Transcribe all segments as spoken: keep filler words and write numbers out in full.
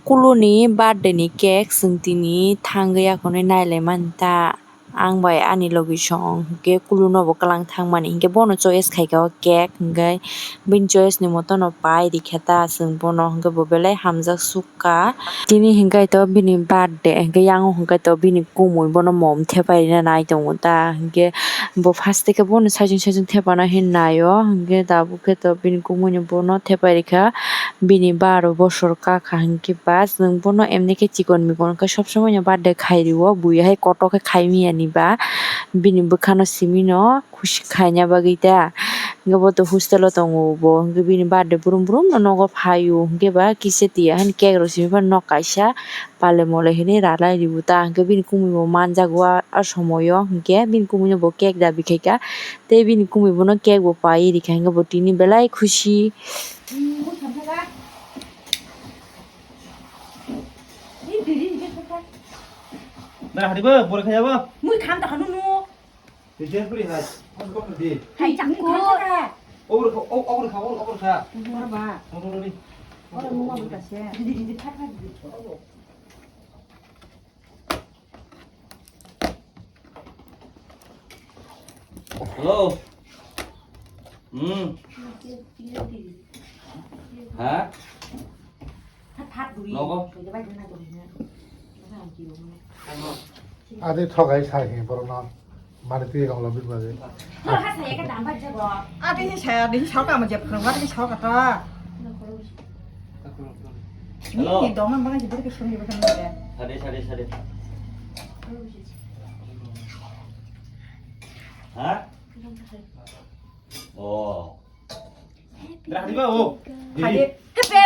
Kuluni birthday ni cake chwng tini thangwi akonwi nailaimani ta. Ang bai ani logi song hwnkhe kuluno bo kwlang thangmani hwnkhe bono choice khaikha o cake hwnkhe bini choice ni motono pai rikha ta chwng bono hwnkhe bo belai hamjak sukha. Tini hwnkhe to bini birthday hwnkhe yang hwnkhe to bini kumui bono mom thepai rina nai tongo ta hwnkhe bo first khe bono sajung sajung thepana hinwi naio hwnkhe tabuk khe to bini kumui ni bono thepai rikha bini baro bosor kakha hwnkhe ba chwng bono emni khe chikon mikon khe sob somoi no birthday khai rio bui hai kotor khe khai manya ni ba bini bwkhano simi no khusi khaina bagwi ta. Hwnkhe bo to hostel o tongo bo hwnkhe bini birthday brum brum no nogo phaio hwnkhe ba kisa tiya hani cake rok simi phano nok kaisa pale mole hinwi ralai ribo ta hwnkhe bini kumui bo manjago a somoio hwnkhe bini kumui no bo cake dabi khaikha tei bini kumui bono cake bo paiwi rikha hwnkhe bo tini belai khusi. Nang hadi bo, bor khaya bo. Mui kham ta khanu nu. Di jen puri hai. Di. Hai chakko. Obor kha, o-, obor kha, o-, obor kha. Bor ba. Obor di. Ora nu ma buta se. Di, di, di, di, thak, thak, di. Hello. Hmm. Ha? Nogo. Ade thogai sai he borokno. Mane twi rong lo bini bagwi. Ade saya, ade saya ka mo jep khro, ade saya ka ta. Hello. Ni dong nang bang jep ke sung jep kan. Sade, sade, sade. Ha? Oh. Happy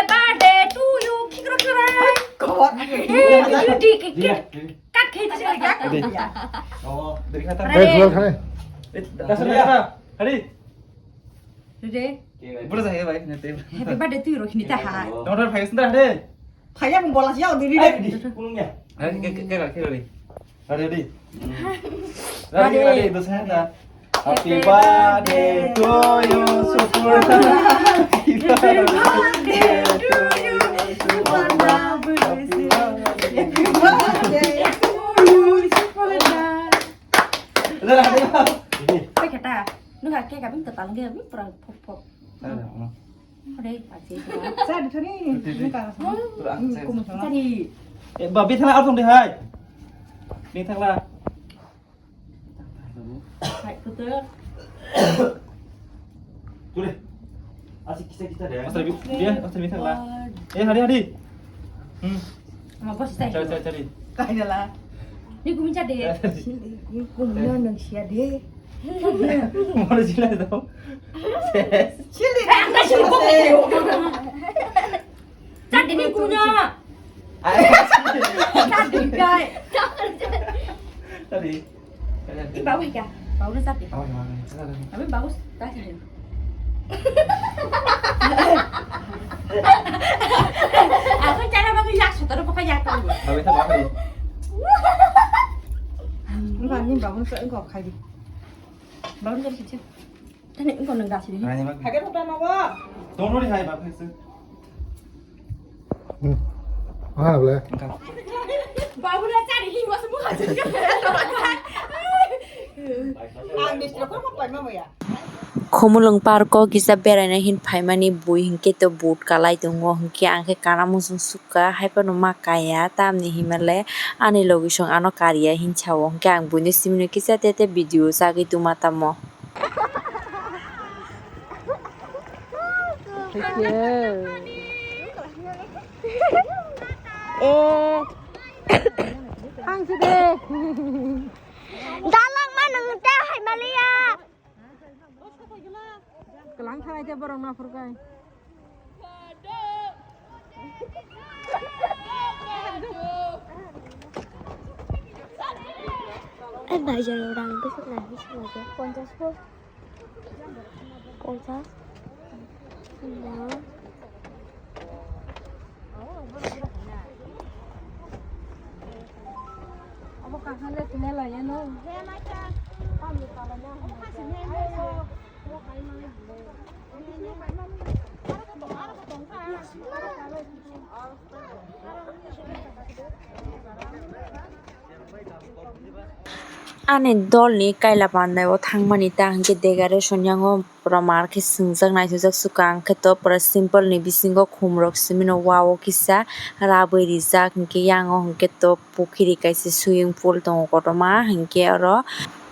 birthday to you, khikro khikro. Happy birthday. Kat khai di sini, kat khai di ya. Oh, dari kata. Ready? Ready? Ready? Bro, saya baik nanti. Happy birthday to you, Rohini ta hai. Nomor five sendiri, ready? Phaiya mung bola siya diri de. Kunung ya. Hai, ke, ke, ke, ke, ready. Ready, ready. Ready, ready, dos hai na. Happy birthday to you, Suparna. Happy birthday to you, Suparna. Happy birthday to you, Suparna. Ready, ready. Pakai ta. Nung hake kabin tetal ge, abin pura pok pok. Ada, ada. Ore, aje. Sa di thani, ini ka. Kurang, saya. Tadi. Eh, babi thangla, arthong di hai. Ni thangla. Hai, betul. Tuh deh. Asik kita, kita deh. Asal bi-, dia, asal bi thangla. Eh, hari, hari. Hmm. Ama boss tadi. Cari, cari, cari. Kaya lah. Ni kumi cari. Ni kumi nang siya deh. Mana sila itu? Ses. Chili. Eh, angkat sini. Cari ni kumi na. Cari kai. Tadi. Ini bau ya? Bau ni tapi. Awas, awas, awas. Tapi bagus, tak sih. Aku cara bagus ya, sudah pakai ya kau. Tapi tak apa. Enggak, ini bagus, enggak kayak. Bagus dari kecil. Tani engko nang dasi di. Hai, Mak. Hai, Mak. Tong nori hai, Mak, hai, sir. Hmm. Ah, boleh. Engkau. Babu na cari hi, wasu muka jadi. Ang distro ko mo pai mo ya. Khumulwng park o kisa beraina hin phaimani bui hinkhe to boot kalai tongo, hinkhe ang khe kana muchung sukha, haiphano ma kaya, tamni hinmale ani logisong ano kariya hin sao, hinkhe ang buino simino kisa tete video chagwi tuma tamo. Eh. Hang si de. Dalang ma nang te hai maliya. Kelang thangai te borok naphur kai. Eh, bajar orang besok lagi sengaja. Ponchas po. Ponchas. Lima. Abo kahale tine la ya no. Ani dolni kaila pandai o thangmani ta hwnkhe decoration yango pura mar khe swngjak naithokjak swkang khe to pura simple ni bisingo khumrok simi no wow kisa rabwi rijak hwnkhe yango hwnkhe to pukhiri kaisa swimming pool tongo kotorma hwnkhe oro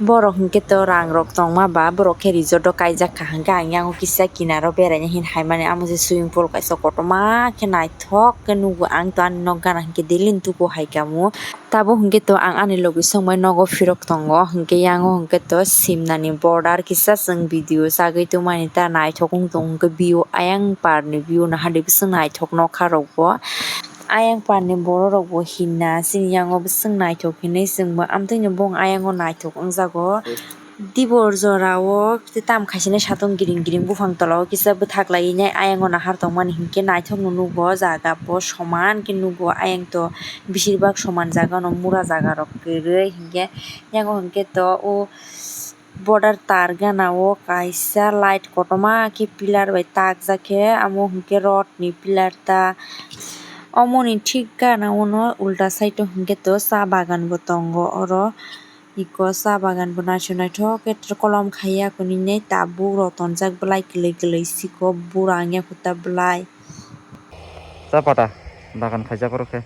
borok hwnkhe to rang rok tongma ba borok khe resort o kaijak kha hwnkhe ang yango kisa kinaro beraina hin haimani amo se swimming pool kaisa kotorma khe naithok khe nugo ang to ani nok gana hwnkhe daily ni tuku hai kamo. Tabuk hwnkhe to ang ani logi songbai nogo phirok tongo, hwnkhe yango hwnkhe to simnani border kisa chwng video chagwi tongmani ta naithok wng tong hwnkhe view ayang parni view nahardi bising naithok nokha rokbo ayang parni borok rokbo hinna chini yango bising naithok hinwi chwngbo amtwino bong ayango naithok wngjago. Dibor jorao tei tam khaisani satung giring giring buphang tola o kisa bwthak lainai ayang o nahar tongmani hinkhe naithok no nugo o jaga bo soman khe nugo ayang to bisir bak soman jaga no mura jaga rok kwrwi hinkhe yango hinkhe to o border tar gana o kaisa light kotorma khe pillar bai takjak khe amo hinkhe rod ni pillar ta omoni thik gana o no ulta side o hinkhe to cha bagan bo tongo oro. Iko cha bagan bo naithok naithok khe kolom khaiya kwnwi nai tabuk rw tonjak bwlai kwlwi kwlwi siko bura wngya khe ta bwlai. Cha pata bagan khaijak oro khe.